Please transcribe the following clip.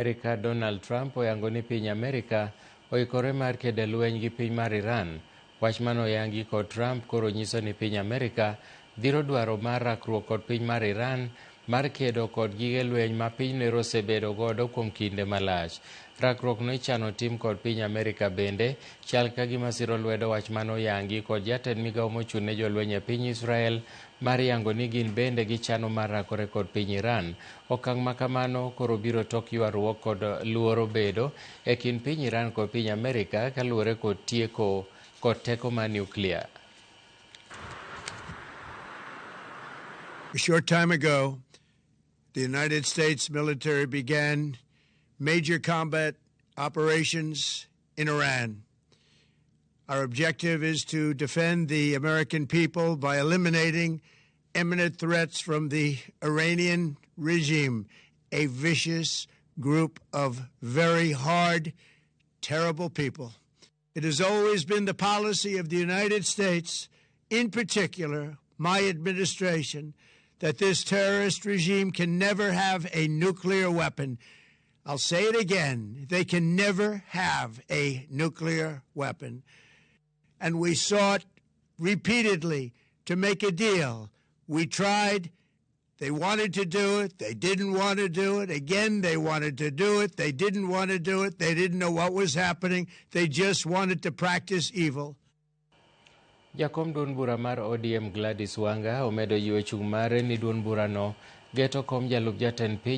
Amerka Donald Trump oyango ni piny Amerka oikore mar kedo e lweny gi piny mar Iran. Wach mane oyangi kod Trump koro nyiso ni piny Amerka dhiro dwaro mar rakruok kod piny mar Iran mar kedo kod gige lweny ma pinyno osebedo godo kuom kinde malach. Rakruok no ichano tim kod piny Amerka bende chal ka gima siro lwedo wach mane oyangi kod jatend migawo mochung' ne jolweny e piny Israel mar yango ni gin bende gichano mar rakore kod piny Iran. Okang' ma kamano koro biro tok ywaruok kod luoro bedo e kind piny Iran kod piny Amerka kaluwore kod tieko kod teko mar nuklia. A short time ago, the United States military began major combat operations in Iran. Our objective is to defend the American people by eliminating imminent threats from the Iranian regime, a vicious group of very hard, terrible people. It has always been the policy of the United States, in particular, my administration, that this terrorist regime can never have a nuclear weapon. I'll say it again. They can never have a nuclear weapon. And we sought repeatedly to make a deal. We tried. They wanted to do it. They didn't want to do it. Again, they wanted to do it. They didn't want to do it. They didn't know what was happening. They just wanted to practice evil. Jakom duond bura mar ODM Gladys Wanga omedo jiwo chung' mare ni duond burano geto kom jalup jatend piny.